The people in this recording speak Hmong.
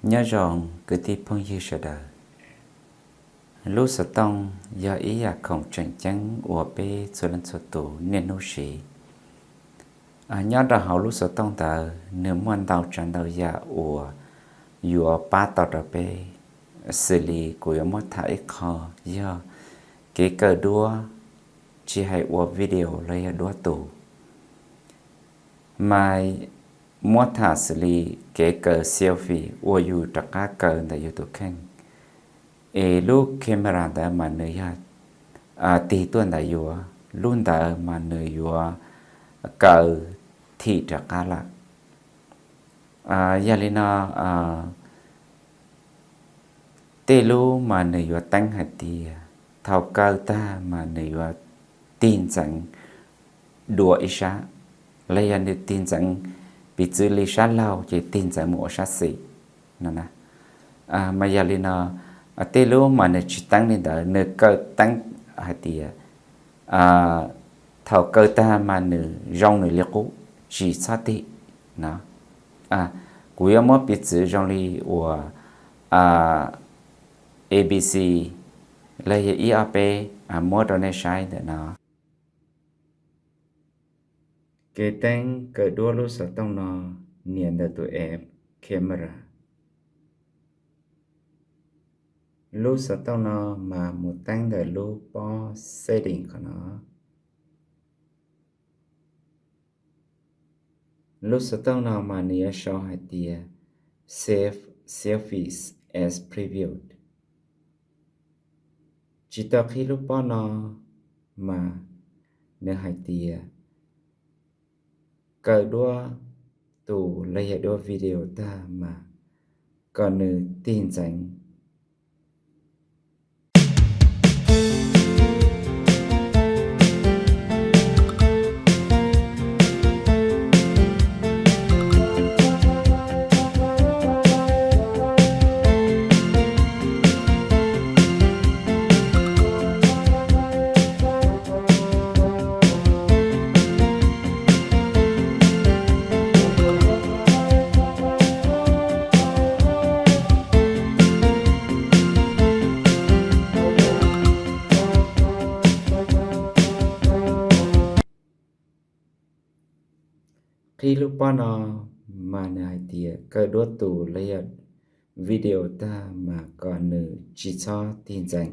Nyob zoo kwv tij phooj ywg sawv daws. Lub xov tooj yog ib yam khoom tseem ceeb uas peb txhua leej txhua tus niaj hnub siv. Nyob rau hauv lub xov tooj ntawd nws muaj ntau tsav ntau yam uas yuav pab tau rau peb, xws li kuv yuav muab tham ib qho yog kev kaw duab, tsis hais ua video los yog duab tus. Mas muab tham xws li kev kaw selfie uas yus rov qab kaw ntawm yus tus kheej, es lub camera ntawd mas nws yog tig tuaj ntawm yus, lub ntawd mas nws yuav kaw thim rov qab lawm. Yog li no, tej lub mas nws yuav teeb hais tias thaum kaw tag mas nws yuav tig ntxeev dua ib sab, los yog nws tig ntxeev, piv txwv li sab laug ces tig ntxeev mus ua sab xis no. Mas yog li no, tej lub mas nws tsis teeb li ntawd, nws kaw teeb hais tias thaum kaw tag mas nws zoo nws li qub, tsis txhob tig no. Kuv yuav muab piv txwv zoo li uas A B C los yog ib ob peb muab rau nej saib ntawm no. Kev teeb kaw duab lub xov tooj no nias ntawm tus app camera. Lub xov tooj no mas mus teeb ntawm lub pob setting qhov no. Lub xov tooj no mas nws yuav sau hais tias save selfies as previewed. Tsis tau qhib lub pob no mas nws hais tias kaw duab tus los yog duab video tag mas kom nws tig ntxeev. Qhib lub pob no mas nws hais tias kaw duab tus los yog video tag mas kom nws tsis txhob tig ntxeev.